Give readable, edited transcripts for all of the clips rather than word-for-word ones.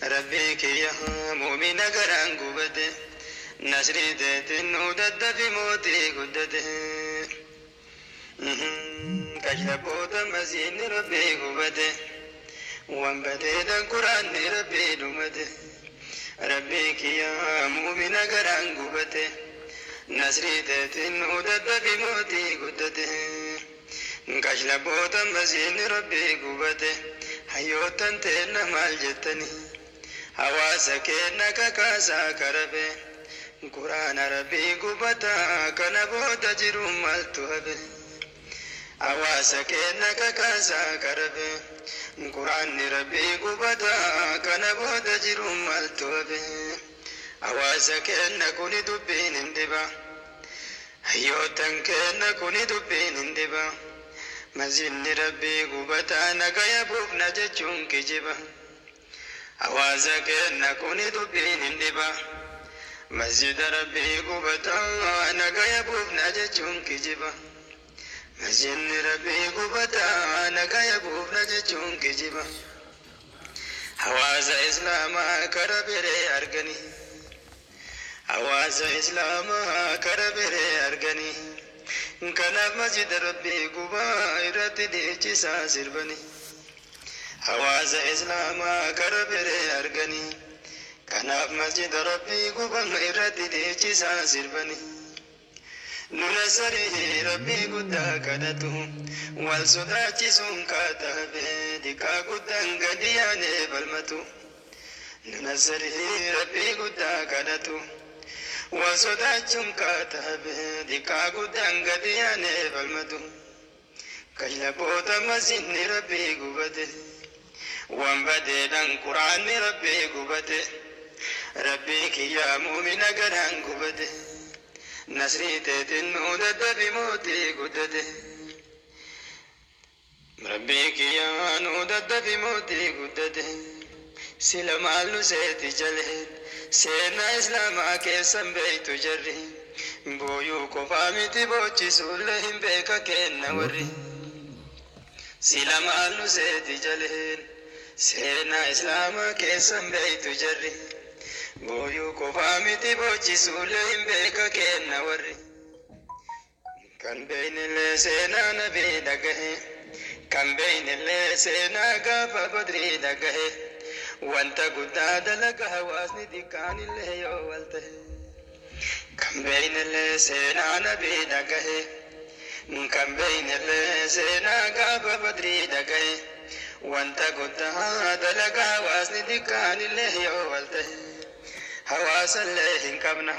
Rabbii kiyya mu'mina garaan gubate. Nasrii teetiin nu daddafi mootii guddate. Kashlaboota masiinni rabbii gubate. Wanbadeedhaan quraanni rabbii dhumate. Rabbii kiyya mu'mina garaan gubate. Nasrii teetiin nu daddafi mootii guddate. Kashlaboota masiinni rabbii gubate. Hayyootan teenna maal jettani? Hawaasa keenna kakaasaa karabe. Quraana rabbii gubataa kana booda jiru maaltu hafe? Hawaasa keenna kakaasaa karabe. Quraanni rabbii gubataa kana booda jiru maaltu hafe? Hawaasa keenna kuni dubbiin hin dhiba. Hayyootan keenna kuni dubbiin hin dhiba. Masjidni rabbii gubataa nagaya buufna jechuun kijiba. Hawaasa keenna kuni dubbiin hin dhiba. Masjida rabbii gubataa nagaya buufna jechuun kijiba. Masjidni rabbii gubataa nagaya buufna jechuun kijiba. Hawaasa islaamaa kara biree arganii. Hawaasa islaamaa kara biree arganii. Kanaaf masjida rabbii gubaa irratti dhiichisaa sirbanii. Hawaasa islaamaa kara biree arganii. Kanaaf masjida rabbii gubaa irratti dhiichisaa sirbanii. Nuna sarii rabbii guddaa kadhatu. Wal sodaachisuun kaatabe diqaa guddaan gadi yaanee falmatu. Nuna sarii rabbii guddaa kadhatu. Wal sodaachuun kaatabe diqaa guddaan gadi yaanee falmatu. Kashlaboota masjidni rabbii gubate. Wanbadeedhaan quraanni rabbii gubate. Rabbii kiyyaa mu'mina garaan gubate. Nasrii teetiin nu daddabi mootii guddate. Rabbii kiyyaa nu daddabi mootii guddate. Sila maal nu seeti jalee seenaa islaamaa keessan beeytu jarri. Booyuu qofaa miti boochisuullee hin beeka kenna warri. Sila maal nu seeti jaleen seenaa islaamaa keessan beeytu jarri. Booyuu qofaa miti boochisuullee hin beeka kenna warri. Kan beeynillee seenaa nabii dhagahe. Kan beeynillee seenaa gaafa badrii dhagahe. Wanta guddaa dalaga hawaasni xiqqaanillee yoo wal ta'e. Kan beeynillee seenaa nabii dhagahe. Kan beeynillee seenaa gaafa badrii dhagahe. Wanta guddaa dalaga hawaasni xiqqaanillee yoo wal ta'e. Hawaasallee hin qabna.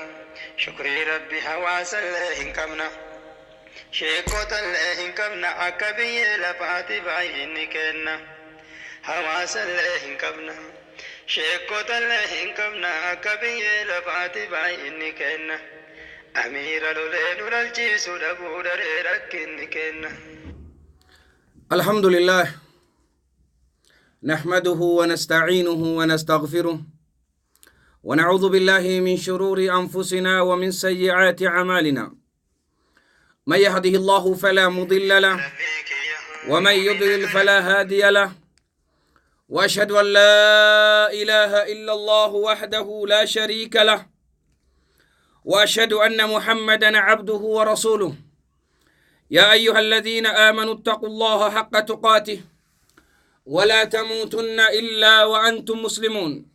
Shukrii rabbi hawaasallee hin qabna. Sheekotallee hin qabna akka biyyee lafaati baay'inni kenna. Hawaasallee hin qabna. Sheekotallee hin qabna akka biyyee lafaati baay'inni kenna. Amiira lolee nu dhalchiisu dhabuu daree rakkinni kenna. الحمد لله نحمده ونستعينه ونستغفره ونعوذ بالله من شرور أنفسنا ومن سيئات أعمالنا. من يهده الله فلا مضل له Rabbii kiyya ومن mu'mina يضلل garaan فلا هادي له، واشهد ان لا اله الا الله وحده لا شريك له، واشهد ان محمدا عبده ورسوله. يا ايها الذين امنوا اتقوا الله حق تقاته ولا تموتن الا وانتم مسلمون.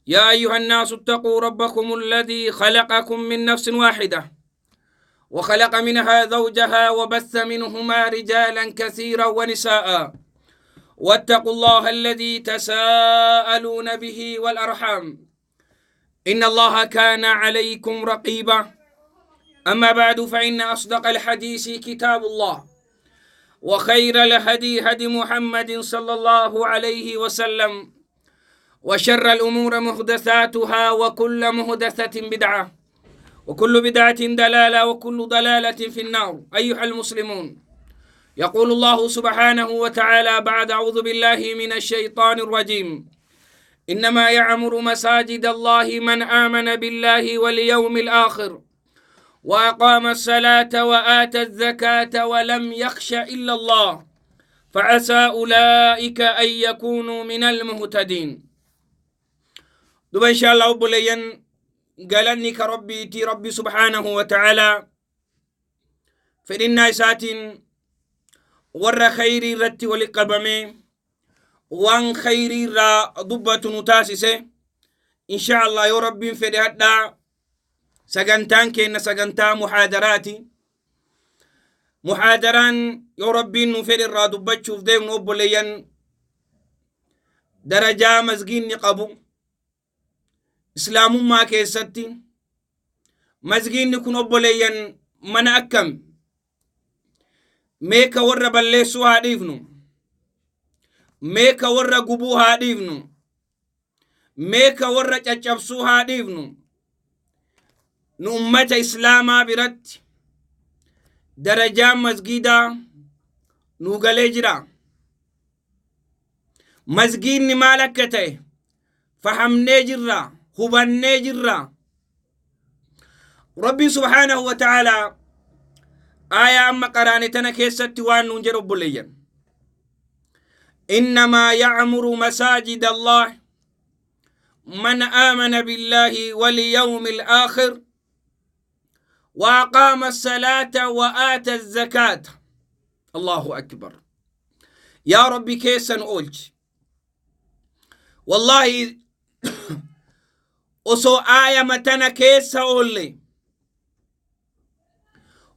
يا ايها الناس اتقوا ربكم الذي خلقكم من نفس واحده وخلق منها زوجها وبث منهما رجالا كثيرا ونساء، واتقوا الله الذي تساءلون به والارحام ان الله كان عليكم رقيبا. اما بعد، فان اصدق الحديث كتاب الله، وخير الهدي هدي محمد صلى الله عليه وسلم، وشر الامور محدثاتها، وكل محدثه بدعه، وكل بدعه دلاله، وكل ضلاله في النار. ايها المسلمون، يقول الله سبحانه وتعالى بعد أعوذ بالله من الشيطان الرجيم: إنما يعمر مساجد الله من آمن بالله واليوم الآخر وأقام الصلاة وآتى الزكاة ولم يخش إلا الله، فعسى أولئك أن يكونوا من المهتدين. Duba insha Allah obboleeyyan, galanni ka Rabbiiti. Rabbi subhaanahu wa ta'aalaa fedhinnaa isaatiin warra khayrii irratti wali qabamee waan khayrii irraa dubbatu nu taasise. Insha Allah, yoo Rabbiin fedhe, hadhaa sagantaan keenna sagantaa muhaadaraati. Muhaadaraan yoo Rabbiin nu fedhe irraa dubbachuuf deemnu, obboleeyyan, darajaa masgiinni qabu Islaamummaa keessatti. Masgiinni kun, obboleeyyan, mana akkam? Meeka warra balleessuu haa dhiifnu, meeka warra gubuu haa dhiifnu, meeka warra caccabsuu haa dhiifnu. Nu ummata Islaamaa biratti darajaan masgiidaa nuu galee jira? Masgiinni maal akka ta'e fahamnee jirra? Hubannee jirra? Rabbiin subhaanahu wa ta'aalaa aayaa amma qaraane tana keessatti waan nuun jedhu, obboleeyyan, إنما يعمر مساجد الله من آمن بالله واليوم الآخر وأقام الصلاة وآتى الزكاة. الله أكبر! يا ربي keessa nu oolchi. Wallaahi, osoo aayama tana keessa oolle,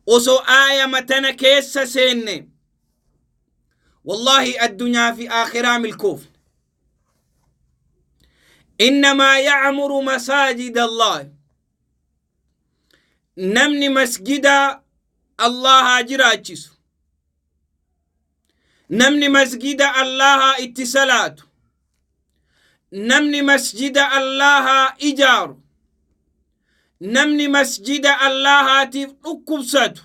osoo aayama tana keessa seenne, wallaahi addunyaa fi aakhiraa milkoofne. إنما يعمر مساجد الله, namni masgida Allahaa jiraachisu, namni masgida Allahaa itti salaatu, namni masjida Allahaa ijaaru, namni masjida Allahaatiif dhukkubsatu,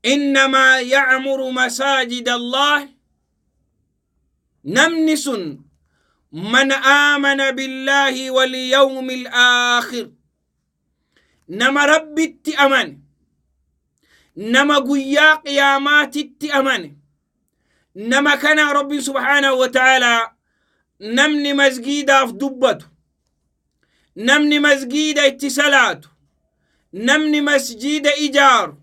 إنما يعمر مساجد الله, namni sun من آمن بالله واليوم الآخر, nama Rabbitti amane, nama guyyaa qiyaamaatitti amane, nama kana Rabbiin subhaanahu wa ta'aalaa namni masgiidaaf dubbatu, namni masgiida itti salaatu, namni masjiida ijaaru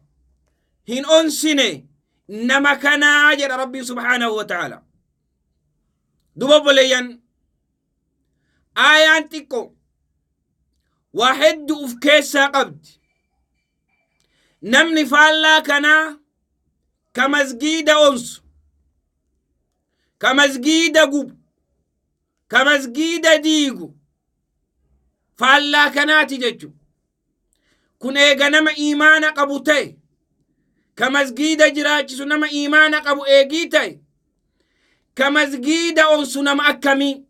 hin onsine, nama kanaa jedha Rabbiin subhaanahu wa ta'aalaa. Duba obboleeyyan, aayaan xiqqo waa hedduu uf keessaa qabdi. Namni faallaa kanaa, ka masgiida onsu, ka masgiida gubu, ka masgiida diigu, faallaa kanaati jechu. Kun eega nama iimaana qabu ta'e, ka masgiida jiraachisu nama iimaana qabu eegii ta'e, ka masgiida onsu nama akkamii?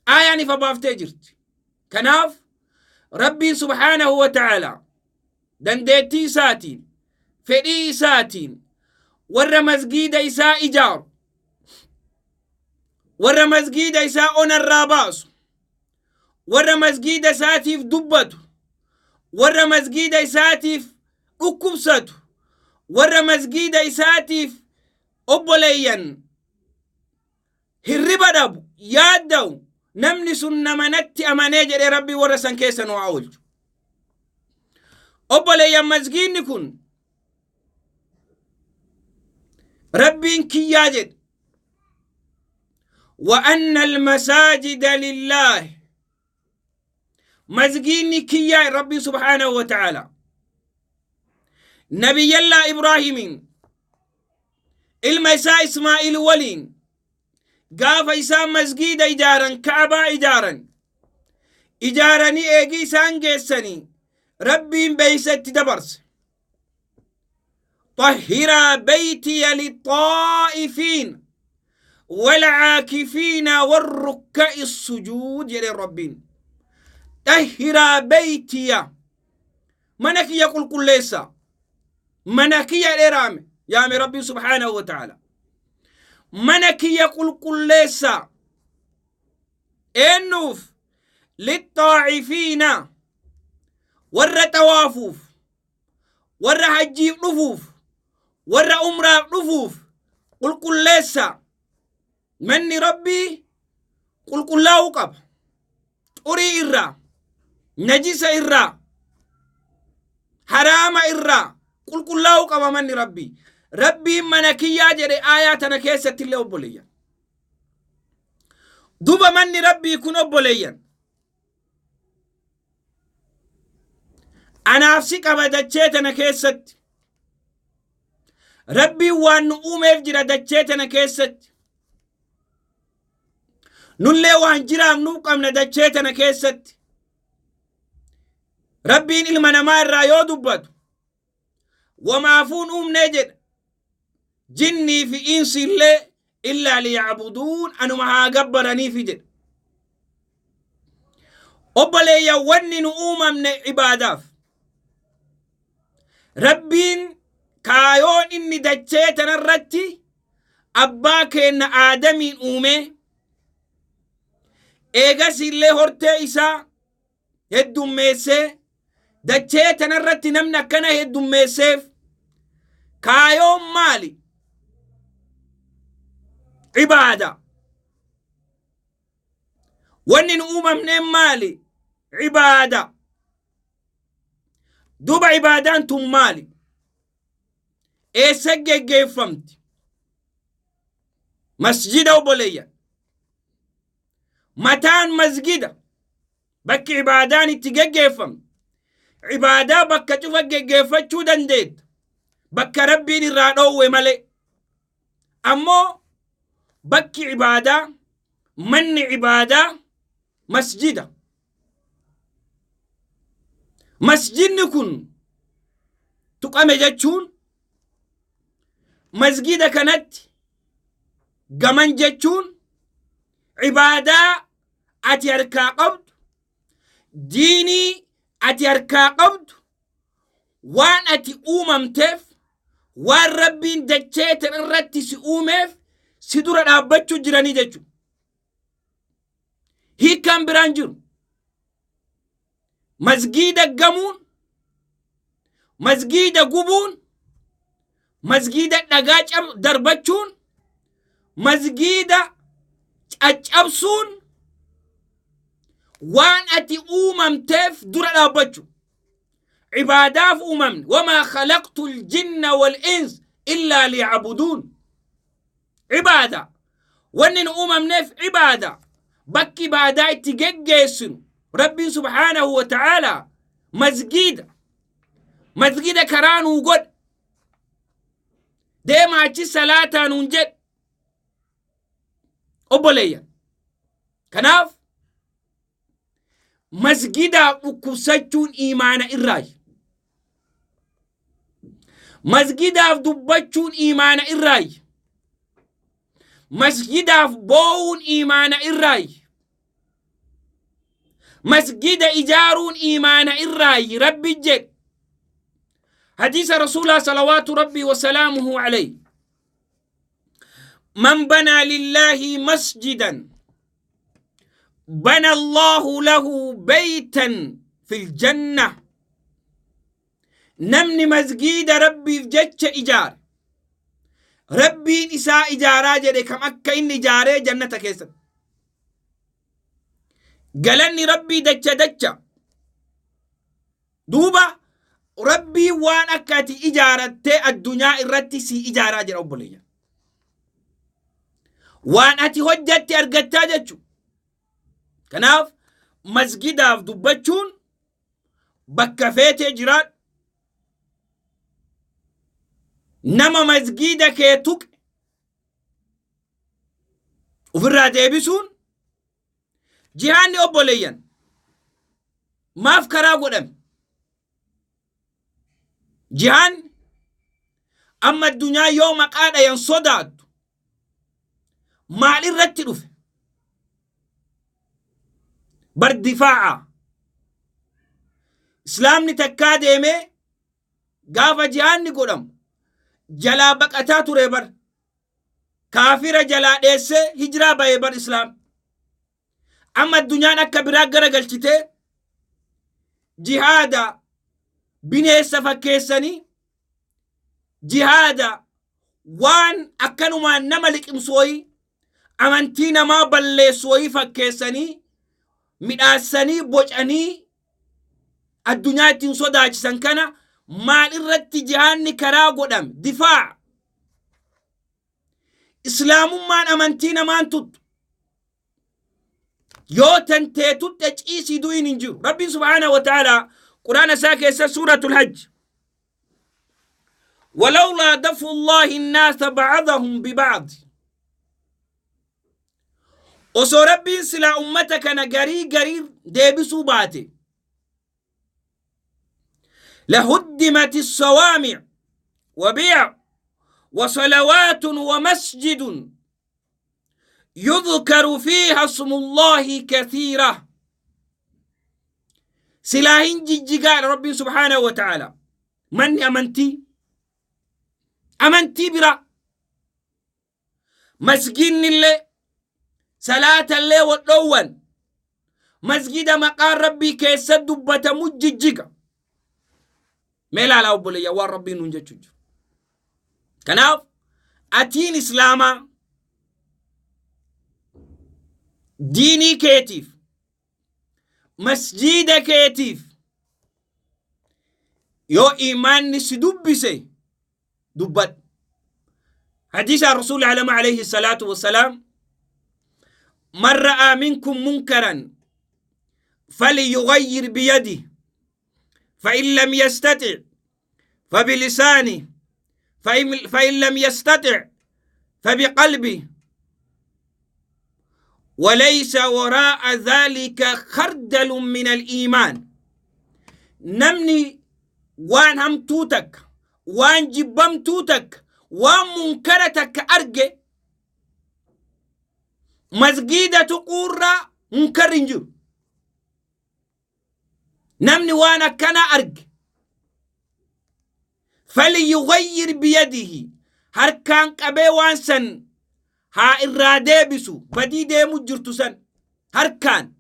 Aayaan ifa baaftee jirti. Kanaaf Rabbiin subhaanahu wa ta'aalaa dandeettii isaatiin, fedhii isaatiin, warra masgiida isaa ijaaru, warra masgiida isaa onarraa baasu, warra masgiida isaatiif dubbatu, warra masgiida isaatiif dhukkubsatu, warra masgiida isaatiif, obboleeyyan, hirriba dhabu, yaadda'u, namni sun nama natti amanee jedhee. Rabbii warra san keessa nu haa oolchu. Obboleeyyan, masgiidni kun Rabbiin kiyyaa jedhe. وأن المساجد لله, masgiidni kiyyaa. Rabbii subhaanahu wa ta'ala Nabiyyallaa Ibraahimiin ilma isaa Ismaa'il waliin gaafa isaan masgiida ijaaran, Ka'abaa ijaaran, ijaaranii eegii isaan geessanii, Rabbiin beeysatti dabarse: طهرا بيتي للطائفين والعاكفين والركع السجود jedhe Rabbiin. طهرا بيتي, mana kiyya qulqulleessa, mana kiyya dheeraame yaame Rabbiin subhaanahu wa ta'ala. Mana kiyya qulqulleessa. Eennuuf? للطائفين, warra xawaafuuf, warra hajjiif dhufuuf, warra umraaf dhufuuf qulqulleessa. Manni Rabbii Qulqullaa'uu qaba. Xurii irraa, najisa irraa, haraama irraa qulqullaa'uu qaba manni Rabbii. Rabbiin mana kiyyaa jedhe aayaa tana keessatti illee, obboleeyyan. Duba manni Rabbii kun, obboleeyyan, anaaf si qaba dachee tana keessatti. Rabbiin waan nu uumeef jira dachee tana keessatti. Nullee waan jiraaf nuuf qabna dachee tana keessatti. Rabbiin ilma namaa irraa yoo dubbatu, wamaafuun uumnee jedha. Jinnii fi insi illee illaa liyacbuduun, anuma haa gabbaraniifi jedha. Obboleeyyan, wanni nu uumamne ibaadaaf. Rabbiin kaayoon inni dachee tanarratti abbaa keenna Aadamiin uumee, eegas illee hortee isaa heddummeessee dachee tanarratti namni akkana heddummeesseef kaayoon maali? Ibaada. Wanni nu uumamneen maali? Ibaada. Duuba ibaadaan tun maali? Eessa geggeeffamti? Masjida, obboleeyyan. Mataan masgida bakki ibaadaan itti geggeeffamtu. Ibaadaa bakka cufa geggeeffachuu dandeetta, bakka Rabbiin irraa dhoowwe malee. Ammoo bakki ibaadaa, manni ibaadaa masjida. Masjidni kun tuqame jechuun, masgida kanatti gaman jechuun, ibaadaa ati harkaa qabdu, diinii ati harkaa qabdu, waan ati uumamteef, waan Rabbiin dachee tan irratti si uumeef si dura dhaabbachuu jiranii jechuudha. Hiikkaan biraan jiru. Masgiida gamuun, masgiida gubuun, masgiida dhagaa darbachuun, masgiida caccabsuun waan ati uumamteef dura dhaabbachuu. Ibaadaaf uumamne. Wamaa khalaqtu ljinna wal ins illaa liyacbuduun. Ibaada. Wanni nu uumamneef ibaada. Bakki ibaadaa itti geggeessinu Rabbiin subhaanahu wa ta'aalaa masgiida. Masgida karaa nuu godhe. Deema achi salaataa nuun jedhe. Obboleeyyan. Kanaaf masgidaaf dhukkubsachuun iimaana irraayi. Masgidaaf dubbachuun iimaana irraayi. Masgidaaf boo'uun iimaana irraayi. Masgida ijaaruun iimaana irraayi. Rabbi jedhe. Hadiisa Rasuulaa salawaatu Rabbii wasalaamuhu alayhi. Man banaa lillaahi masjidan bana Allahu lahu baytan fil janna. Namni masgiida Rabbiif jecha ijaare, Rabbiin isaa ijaaraa jedhe kam akka inni ijaaree jannata keessatti. Galanni Rabbii dacha dacha. Duuba Rabbiin waan akka ati ijaarattee addunyaa irratti si ijaaraa jira, obboleeyyan. Waan ati hojjatte argachaa jechuudha. Kanaaf masgidaaf dubbachuun bakka feetee jiraadhu. Nama masgida kee tuqe ofirraa deebisuun jihaanni, obboleeyyan, maaf karaa godhame? Jihaanni amma addunyaa yoo maqaa dhayan sodaattu maal irratti dhufe? Bar difaa'a. Islaamni takkaa deemee gaafa jihaanni godhamu jalaa baqataa ture bar. Kaafira jalaa dheessee hijiraa bahee bar islaam. Amma addunyaan akka biraa gara galchitee jihaada bineessa fakkeessanii, jihaada waan akkanumaan nama liqimsu wayii. Amantii namaa balleessu wayii fakkeessanii midhaassanii bocanii addunyaa ittiin sodaachisan kana maal irratti jihaanni karaa godhame? Difaa islaamummaan amantii namaan tuttu yoo tantee tutte ciisii du'iin hin jiru. Rabbiin subhaanahu wa ta'aalaa quraana isaa keessa suuratul hajj ولولا دفع الله الناس بعضهم ببعض osoo Rabbiin silaa ummata kana garii garii deebisuu baate لهدمت الصوامع وبيع وصلوات ومسجد يذكر فيها اسم الله كثيرا silaa hin jijjigaa Rabbiin subhaanahu wa ta'ala manni amantii amantii bira masginnillee salaatallee wodhoowwan masgida maqaan Rabbii keessa dubbatamu jijjiga. Mee ilaalaa obboleeyyan waan Rabbiin nuun jechuu jiru. Kanaaf atiin islaamaa diinii keetiif masjiida keetiif yoo imaanni si dubbise dubbadhu. Hadiisa Rasuulli alama alayhi salaatu wassalaam man ra'aa minkum munkaran falyughayyir biyadihi فإن لم يستطع فبلسانه فإن لم يستطع فبقلبه وليس وراء ذلك خردل من الإيمان. نمني waan hamtuu takka waan jibbamtuu takka waan munkara takka arge masgiida tuquurraa munkarri hin jiru. Namni waan akkanaa arge falyughayyir biyadihi harkaan qabee waan san haa irraa deebisu badii deemu jirtu san harkaan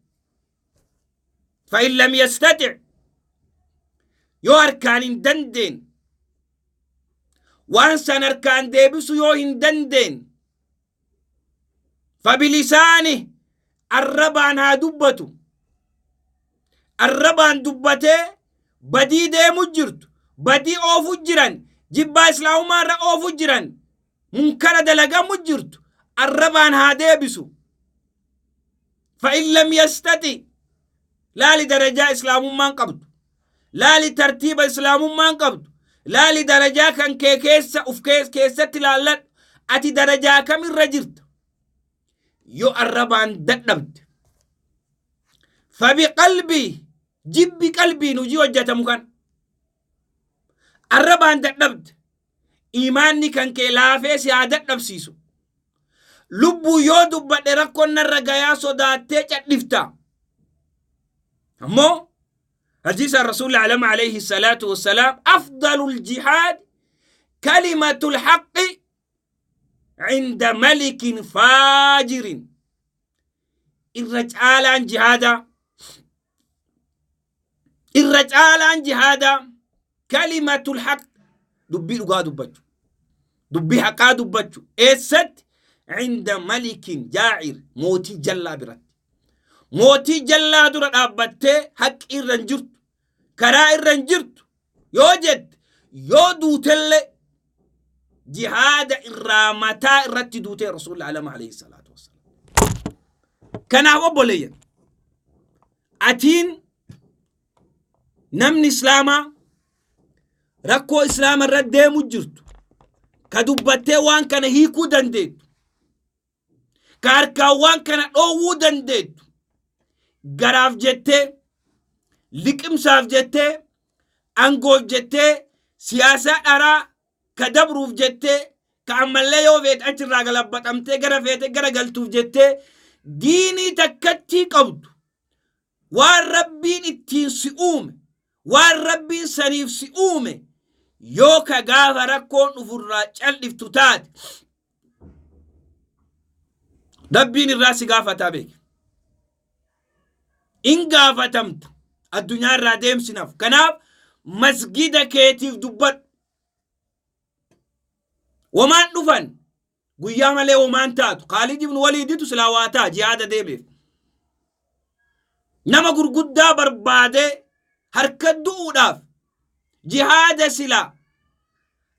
fa'in lam yastatic yoo harkaan hin dandeen waan san harkaan deebisu yoo hin dandeen fabilisaani arrabaan haa dubbatu arrabaan dubbatee badii deemu jirtu badii oofu jiran jibbaa islaamummaa irra oofu jiran munkara dalagamu jirtu arrabaan haa deebisu fa'in lam yastati laali darajaa islaamummaan qabdu laali tartiiba islaamummaan qabdu laali darajaa kan kee keessa uf keessatti laalladhu ati darajaa kamirra jirta yoo arrabaan dadhabde fabiqalbii jibbi qalbiin hojii hojjetamu kan arrabaan dadhabde imaanni kan kee laafee si haa dadhabsiisu lubbuu yoo dubbadhe rakkoon narra gayaa sodaattee cadhifta ammoo hadiisa rasuulli alama alayhi salaatu wassalaam afdalul jihaad kalimatul haqqi cinda malikin faajirin irra caalaan jihaadaa irra caalaan jihaadaa kalimatul haq dubbii dhugaa dubbachu dubbii haqaa dubbachu eessatti cinda malikin jaa'ir mootii jallaa biratti mootii jallaa dura dhaabbattee haqqi irra hin jirtu karaa irra hin jirtu yoo jette yoo duutellee jihaada irraa mataa irratti duutee rasuulli alama alayhi salaatu wassalaam. Kanaaf obboleeyyan atiin namni islaamaa rakkoo islaama irra deemu jirtu ka dubbattee waan kana hiikuu dandeettu ka harkaan waan kana dhoowwuu dandeettu garaaf jettee liqimsaaf jettee angoof jettee siyaasaa dharaa ka dabruuf jettee ka ammallee yoo feete achirraa galabbaxamtee gara feete gara galtuuf jettee diinii takkattii qabdu waan Rabbiin ittiin si uume waan Rabbiin saniif si uume yoo ka gaafa rakkoon dhufurraa cal'iftu taate Rabbiin irraa si gaafataa beeki. In gaafatamta addunyaa irraa deemsinaaf. Kanaaf masgida keetiif dubbadhu. Wamaan dhufan Guyyaa malee homaan taatu. Khaalid ibn Waliiditu silaa waa ta'a jihaada deemeef. Nama gurguddaa barbaadee harka du'uudhaaf jihaada silaa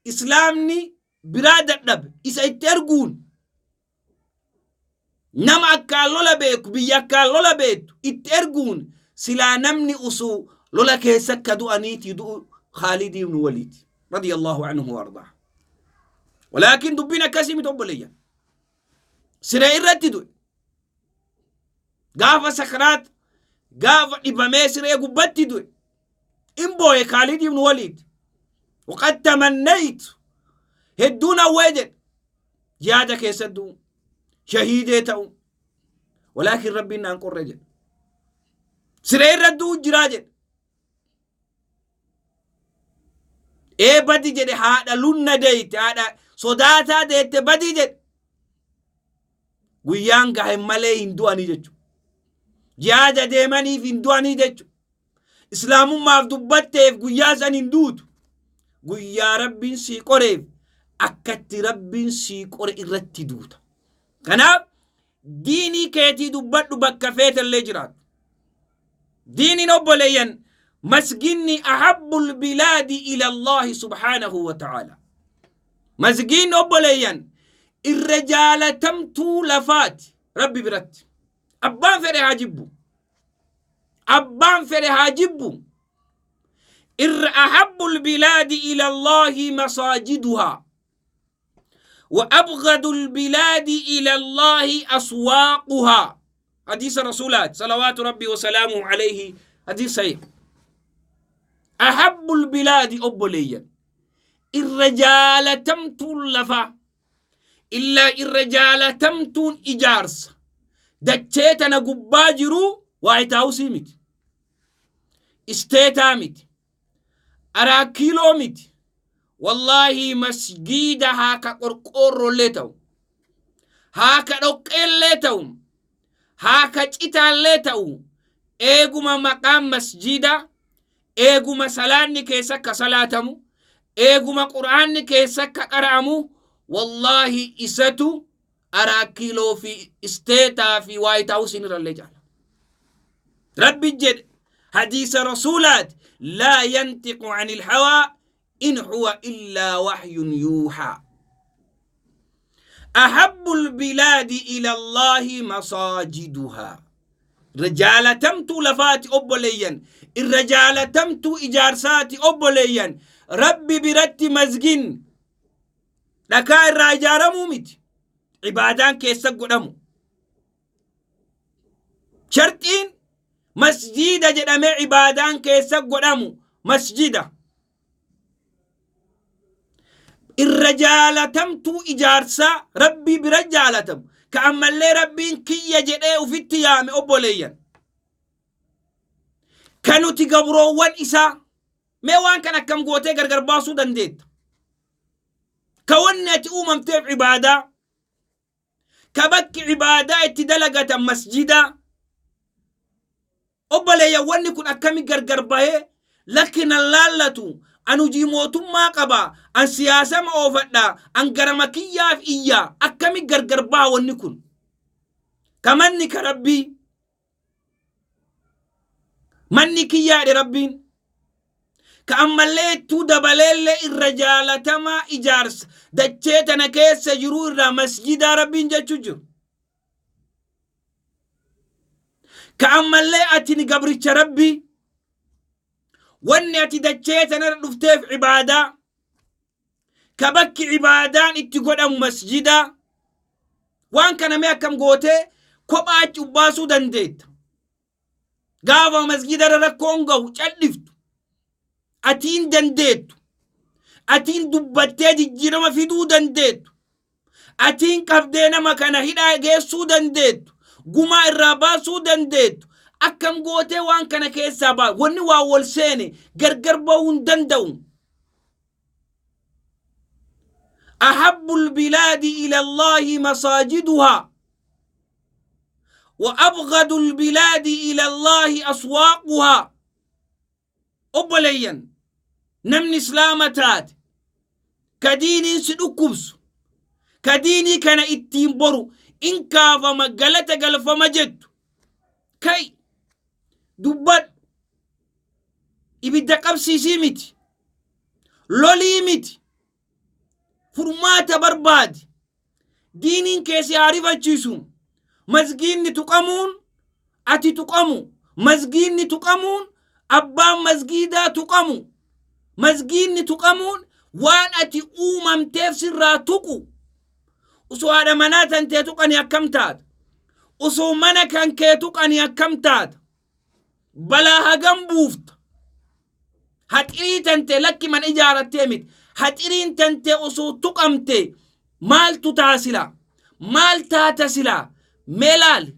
islaamni biraa dadhabe isa itti erguun nama akkaan lola beeku, biyya akkaan lola beektu itti erguun silaa namni usuu lola keessa akka du'aniitii du'u Khaalid ibn Waliid radiyallahu anhu wa ardaa. Walaakin dubbiin akkasii miti obboleeyyan. Siree irratti du'e. Gaafa sakaraat, gaafa dhibamee siree gubbatti du'e. In booye Khaalid ibn Waliid. Waqad tamannaytu, hedduun hawwee jedhe, jihaada keessa du'u, shahiidee ta'u, walaakin Rabbiin naan qorre jedhe. Siree irra du'u jiraa jedhe. Ee badi jedhe, haadha lunna deeyte, haadha sodaataa deette, badi jedhe. Guyyaan gahe malee hin du'anii jechuudha. Jihaada deemaniif hin du'anii jechuudha. Islaamummaaf dubbatteef guyyaa san hin duutu. Guyyaa Rabbiin sii qoreef akkatti Rabbiin sii qore irratti duuta. Kanaaf diinii keetii dubbadhu, bakka feetellee jiraatu. Diiniin obboleeyyan, masginni ahabbul bilaadi ila Allaahi subhaanahu wa ta'aala. Masgiinni obboleeyyan irra jaalatamtuu lafaati Rabbi biratti. Abbaan fedhe haa jibbu. Abbaan fedhe haa jibbu. Irra ahabbul bilaadi ila Allaahi masaajiduhaa. Wa abghadul bilaadi ila Allaahi aswaaquhaa. Hadiisa Rasuulaati salawaatu Rabbii wasalaamuhu alayhi, hadiis sahih. Ahabbul bilaadi obboleeyyan, irra jaalatamtuun lafaa, illaa irra jaalatamtuun ijaarsa dachee tana gubbaa jiru White House miti, isteetaa miti, Araakiiloo miti. Wallaahi masgiida haa ka qorqoorroollee ta'u, haa ka dhoqqeellee ta'u, haa ka citaallee ta'u, eeguma maqaan masjiida, eeguma salaanni keessa akka salaatamu, eeguma qur'aanni keessa akka qara'amu, wallaahi isatu Araakiiloo fi isteetaa fi White House irrallee caala. Rabbi jedhe, hadiisa Rasuulaati, laa yantiqu anil hawaa in huwa illaa wahyun yuuhaa. Ahabbul bilaadi ila Allaahi masaajiduhaa. Irra jaalatamtuu lafaati obboleeyyan. Irra jaalatamtuu ijaarsaati obboleeyyan. Rabbi biratti masgin dhakaa irraa ijaaramuu miti. Ibaadaan keessa godhamu. Sharxiin masjiida jedhamee ibaadaan keessa godhamu masjida. Irra jaalatamtuu ijaarsaa Rabbii bira jaalatamu. Ka ammallee Rabbiin kiyya jedhee ufitti yaame obboleeyyan. Ka nuti gabroowwan isaa. Mee waan kan akkam gootee gargar baasuu dandeetta? Ka wanni ati uumamteef ibaadaa, ka bakki ibaadaa itti dalagatan masjidaa. Obboleeyyan, wanni kun akkami gargar bahee, lakki nan laallatu, an hojii mootummaa qaba, an siyaasama oofadha, an garama kiyyaaf iyya, akkami gargar baha wanni kun? Ka manni ka Rabbii, manni kiyyaa jedhe Rabbiin. Ka ammallee ittuu dabaleellee irra jaalatamaa ijaarsa dachee tana keessa jiruu irraa masjidaa Rabbiin jechuu jiru. Ka ammallee ati ni gabricha Rabbii, wanni ati dachee tanarra dhufteef ibaadaa, ka bakki ibaadaan itti godhamu masjidaa. Waan kana mee akkam gootee kophaa achi ubbaasuu dandeetta? Gaafa masgidarra rakkoon gahu calliftu, atiin dandeettu, atiin dubbattee jijjiirama fiduu dandeettu, atiin qabdee nama kana hidhaa geessuu dandeettu, gumaa irraa baasuu dandeettu, akkam gootee waan kana keessaa baa? Wanni waa wal seene gargar bahuu hin danda'u. Ahabbul bilaadi ila Allaahi masaajiduhaa wa abghadul bilaadi ila Allaahi aswaaquhaa. Obboleeyyan, namni islaama taate ka diiniin si dhukkubsu, Ka diinii kana ittiin boru in kaafama galata galfama jettu. Kai dubbadhu. Ibidda qabsiisii miti. Lolii miti. Furmaata barbaadi. Diiniin kee si haa rifachiisu. Masgiinni tuqamuun ati tuqamu. Masgiinni tuqamuun abbaan masgiidaa tuqamu. Masgiinni tuqamuun waan ati uumamteef sirraa tuqu. Osoo haadha manaa tantee tuqani akkam taata? Osoo mana kan kee tuqani akkam taata? Balaa hagam buufta? Haxirii tantee lakki mana ijaarattee miti. Haxiriin tantee osoo tuqamte maaltu ta'a silaa? Maal taata silaa? Mee laali.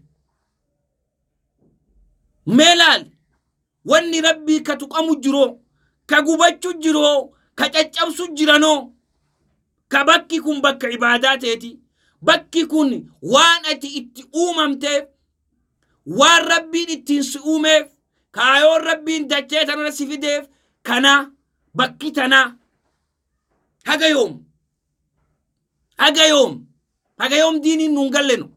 Mee laali. Wanni Rabbii ka tuqamu jiroo, ka gubachu jiroo, ka caccabsu jiranoo, ka bakki kun bakka ibaadaa teeti, bakki kun waan ati itti uumamteef, waan Rabbiin ittiin si uumeef, kaayoon Rabbiin dachee tanarra si fideef kana bakki tanaa. Haga yoom? Haga yoom? Haga yoom diiniin nuun gallenu?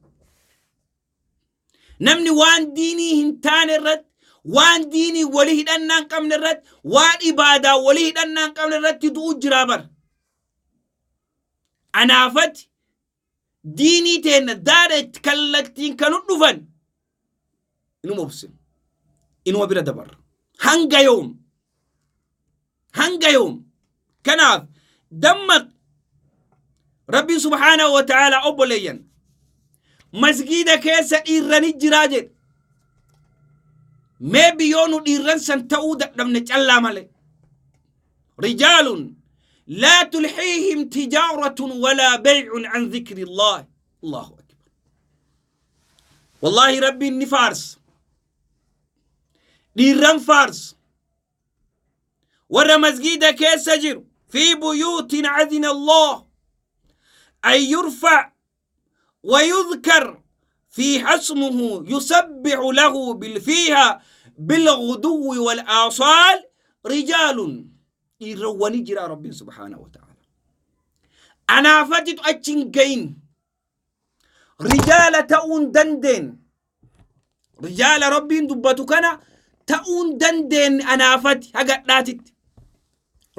Namni waan diinii hin taane irratti, waan diinii walii hidhannaa hin qabne irratti, waan ibaadaa walii hidhannaa hin qabne irratti du'u jiraa bar. Anaafati diinii teenna direct kallattiin kan dhufan inuma obsinu. Inuma bira dabarra. Hanga yoom? Hanga yoom? Kanaaf dammaq Rabbiin subhaanahu wa ta'ala obboleeyyan masgiida keessa dhiirrani jiraa jedhe. Mee biyyoo nu dhiirran san ta'uu dadhabne callaa malee. Rijaalun laa tulhiihim tijaaratun walaa bay'un an dhikri Allah. Allahu akbar. Wallaahi Rabbiin ni faarsa. Dhiirran faarsa. Warra masgiida keessa jiru fi buyuutin adina Allah an yurfa wa yudhkar fiiha ismuhu yusabbihu lahu bil fiiha bilghuduwwi wal aasaal rijaalun dhiirrawwani jira Rabbiin subhaanahu wa ta'ala. Anaafatitu achi hin gahin. Rijaala ta'uun dandeen. Rijaala Rabbiin dubbatu kana ta'uun dandeenye anaafati hagadhaatitti.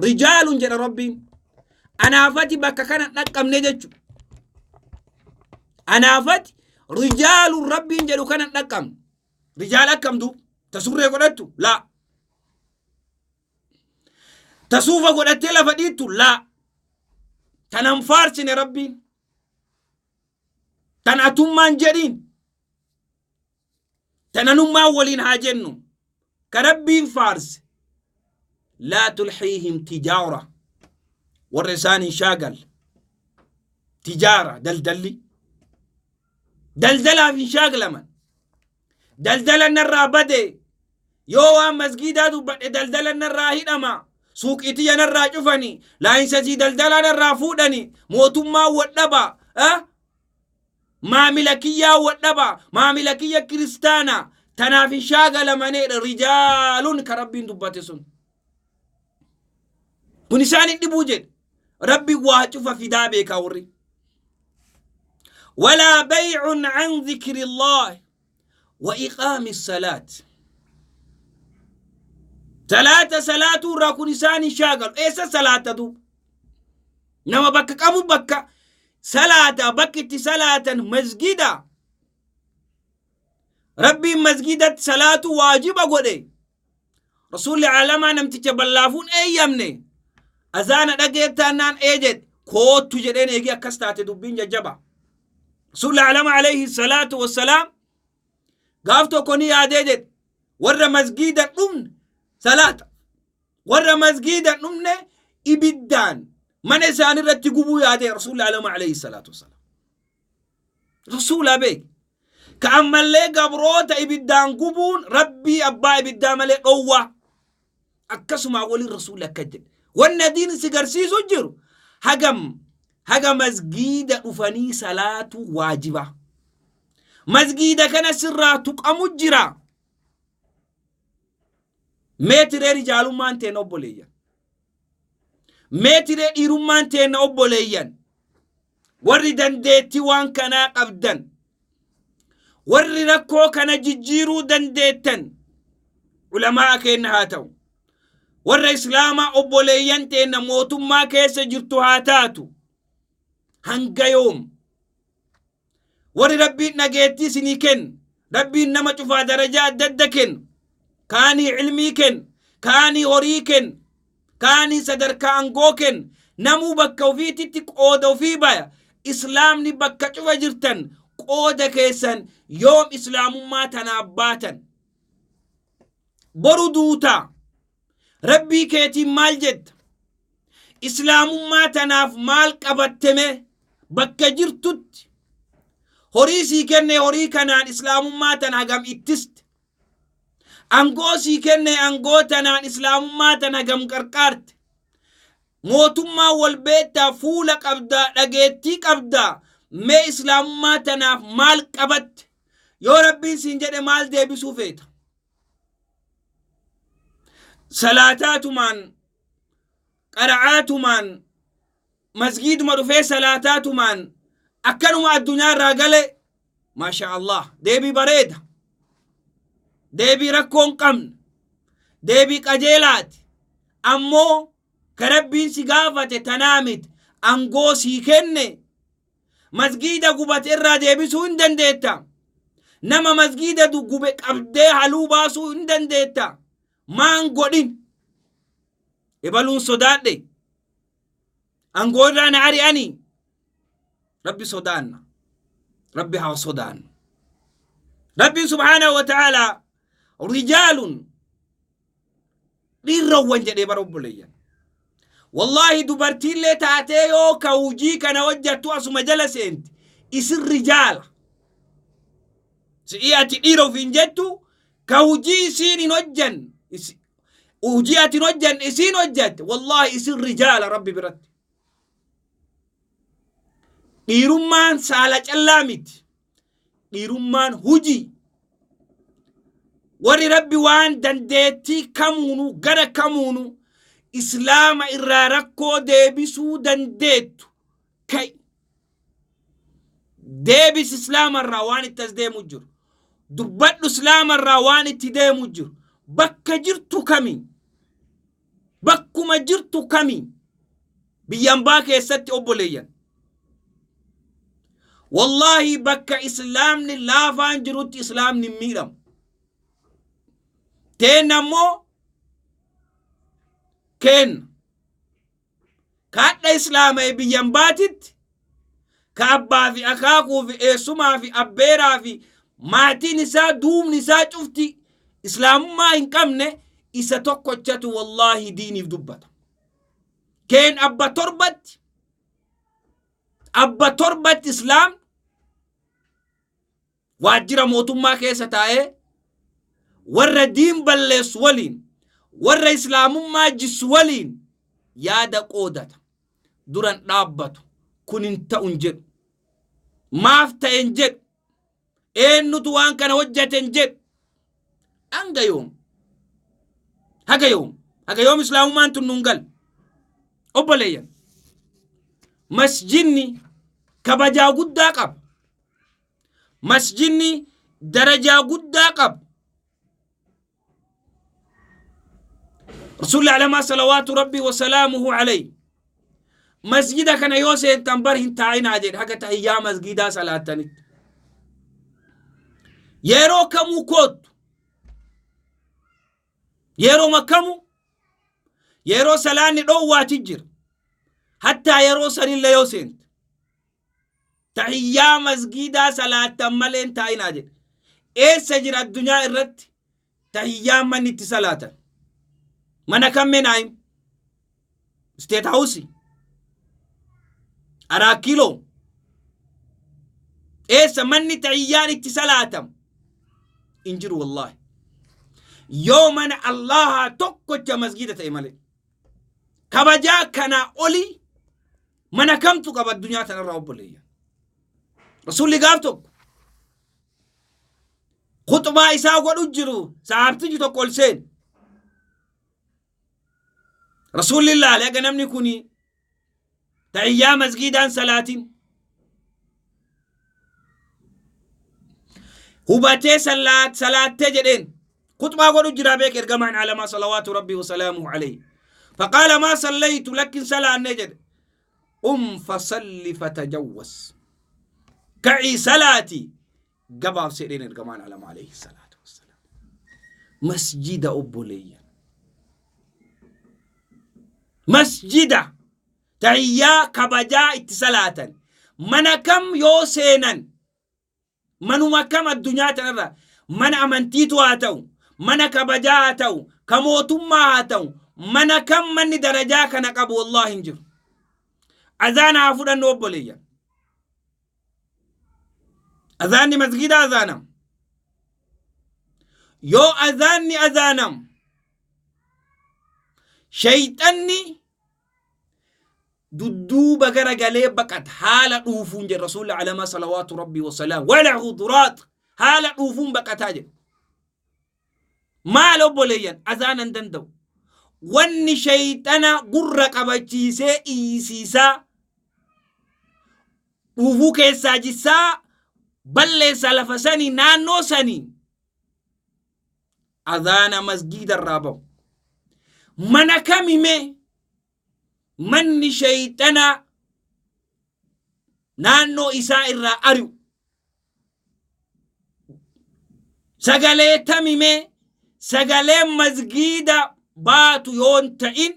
Rijaalun jedha Rabbiin. Anaafati bakka kana dhaqqabne jechuudha. Anaafati rijaalun Rabbiin jedhu kana dhaqqabne. Rijaala akkam duuba? Ta surree godhattu? Laa. Ta suufa godhattee lafa dhiittu? Laa. Tanan faarsine Rabbiin. Tan atummaan jedhiin. Tan anummaan waliin haa jennu. Ka Rabbiin faarse. Laa tulhiihim tijaara. Warra isaan hin shaagalle. Tijaara daldalli. Daldalaaf hin shaaglaman. Daldala narraa bade. Yoo waan masgiidaa dubbadhe daldala narraa hidhama. Suuqii tiyya narraa cufani. Laayinsasii daldalaa narraa fuudhani. Mootummaa wadhaba. Maamila kiyyaa wadhaba. Maamila kiyya kiristaana. Tanaaf hin shaagalamaneedha. Rijaalun ka Rabbiin dubbate sun. Kun isaan hin dhibuu jedhe. Rabbi waa cufa fidaa beekaa warri. Walaa bay'un an dhikrillaah wa iqaami salaat. Salaata salaatuu irraa kun isaan hin shaagalu. Eessa salaata duuba? Nama bakka qabu bakka salaata bakki itti salaatan masgida. Rabbiin masgidatti salaatu waajiba godhe. Rasuulli aalamaa namticha ballaafuun eeyyamne. Azaana dhageettaannaan ee jedhe. Koottu jedheen eegee akkas taate dubbiin jajjaba. Rasuulli aalamaa alayhi salaatu wassalaam gaaf tokko ni yaadee jedhe. Warra masgiida dhumne salaata. Warra masgiida dhumne ibiddaan mana isaanii irratti gubuu yaadee Rasuulli aalamaa alayhi salaatu wassalaam. Rasuula beek. Ka ammallee gabroota ibiddaan gubuun Rabbii abbaa ibiddaa malee dhowwaa. Akkasumaa waliin Rasuulli akka jedhe. Wanni adiin si garsiisu jiru hagam haga masgiida dhufanii salaatu waajiba. Masgiida kana sirraa tuqamu jira. Mee tiree rijaalummaan teen obboleeyyan. Mee tiree dhiirummaan teenna obboleeyyan. Warri dandeettii waan kanaa qabdan, warri rakkoo kana jijjiiruu dandeettan, ulamaa keenna haa ta'u, warra Islaamaa obboleeyyan teenna mootummaa keessa jirtu haa taatu, hanga yoom? Warri Rabbiin dhageettii isinii kennu, Rabbiin nama cufaa darajaa adda adda kennu, kaanii ilmii kennu, kaanii horii kennu, kaanii sadarkaa angoo kennu, namuu bakka ofiititti qooda ofii baya. Islaamni bakka cufa jirtan qooda keessan yoom Islaamummaa tanaaf baatan? Boru duutaa Rabbii keetiin maal jetta? Islaamummaa tanaaf maal qabatteme? Bakka jirtutti horii sii kenne, horii kanaan Islaamummaa tana hagam ittiste? Angoo sii kenne, angoo tanaan Islaamummaa tana hagam qarqaarte? Mootummaa wal beektaa, fuula qabdaa, dhageettii qabdaa, mee Islaamummaa tanaaf maal qabatte? Yoo Rabbiin siin jedhe maal deebisuu feeta? Salaataatumaan, qara'aatumaan, masgiiduma dhufee salaataatumaan akkanuma addunyaa irraa gale, maasha Allah, deebii bareeda, deebii rakkoo hin qabne, deebii qajeelaati. Ammoo ka Rabbiin si gaafate tanaa miti. Angoo sii kenne, masgiida gubate irraa deebisuu hin dandeetta? Nama masgiida gube qabdee haluu baasuu hin dandeetta? Maan godhin? Ebaluun sodaadhe, angoo irraa na ari'anii. Rabbi sodaanna, Rabbi haa sodaannu. Rabbiin subhaanahu wa ta'aalaa rijaalun, dhiirrawwan jedhee bara. Obboleeyyan, wallaahi dubartiillee taatee yoo ka hujii kana hojjattu asuma jala seenti. Isin rijaala si'ii, ati dhiira ofiin jettu, ka hujii isiin hin hojjanne, hujii ati hin hojjanne isiin hojjatte, wallaahi isin rijaala Rabbi biratti. Dhiirummaan saala callaa miti, dhiirummaan hujii. Warri Rabbi waan dandeettii kamuunu, gara kamuunu Islaama irraa rakkoo deebisuu dandeettu, ka'i deebis. Islaama irraa waan itti as deemu jiru dubbadhu. Islaama irraa waan itti deemu jiru bakka jirtu kamiin, bakkuma jirtu kamiin, biyya ambaa keessatti, obboleeyyan, wallaahi bakka Islaamni laafaan jirutti Islaamni hin miidhamu. Teenna ammoo keenna kaadha Islaama'e biyya ambaatitti, ka abbaa fi akaakuu fi eessumaa fi abbeeraa fi maatiin isaa, duubni isaa cufti Islaamummaa hin qabne, isa tokkochatu wallaahi diiniif dubbata. Keen abba torbatti, abba torbatti Islaam waajjira mootummaa keessa taa'ee warra diin balleessu waliin, warra Islaamummaa jissu waliin yaada qoodata. Duran dhaabbatu, kun hin ta'u hin jedhu, maaf ta'e hin jedhu, eenyutu waan kana hojjate hin jedhu. Hanga yoom? Haga yoom? Haga yoom Islaamummaan tun nun gal? Obboleeyyan, masjidni kabajaa guddaa qaba, masjidni darajaa guddaa qaba. Rasuulli alamaa salawaatu Rabbii wasalaamuhu alayhi masjida kana yoo seentan bar hin taa'inaa jedhe, haga tahiyyaa masgidaa salaattanitti. Yeroo kamuu koottu, yeroo kamuu, yeroo salaanni dhoowwaati jira, hattaa yeroo sanillee yoo seente tahiyyaa masgidaa salaattan malee hin taa'inaa jedhe. Eessa jira addunyaa irratti tahiyyaan manni itti salaatan? Mana kam menaayim? State House, Araa Kiiloo, eessa manni tahiyyaan itti salaatamu? Hin jiru wallaahi, yoo mana Allahaa tokkocha masgida ta'e malee. Kabajaa kanaa olii mana kamtu qaba addunyaa tanarraa? Obboleeyyan, Rasuulli gaaf tokko khuxbaa isaa godhu jiru, sahaabtichi tokko ol seene. Rasuulli ilaale, aga namni kun tahiyyaa masgiidaan salaatin. Hubatee salaattee jedheen. Khuxbaa godhu jira beek ergamaan alamaa salawaatu rabbii wasalaamuhu alayhi. Faqaala maa sallaytu, lakkin salaanne jedhe. Qum fasalli fatajawwas. Ka'ii salaati gabaabsee jedheen ergamaan alamaa alayhi salaatu wassalaam. Masjida obboleeyyan. Masjida tahiyyaa kabajaa itti salaatan. Mana kam yoo seenan, manuma kam addunyaa tanarra, mana amantiitu haa ta'u, mana kabajaa haa ta'u, ka mootummaa haa ta'u, mana kam manni darajaa kana qabu wallaahi hin jiru. Azaana haa fudhannu obboleeyyan. Azaanni masgida azaanam. Yoo azaanni azaanam, shayxanni dudduuba gara galee baqata haala dhuufuun jedhe rasuulli alamaa salawaatu rabbii wasalaam wala huduraat, haala dhuufuun baqataa jedhe. Maal obboleeyyan, azaana hin danda'u. Wanni shayxana gurra qabachiisee iyyisiisaa dhuufuu keessaa jissaa balleessa lafa sanii naannoo sanii azaana masgiida irraa bahu. Mana kamime manni shayxana naannoo isaa irraa ari'u? Sagalee tamime sagaleen masgiida baatu yoon ta'in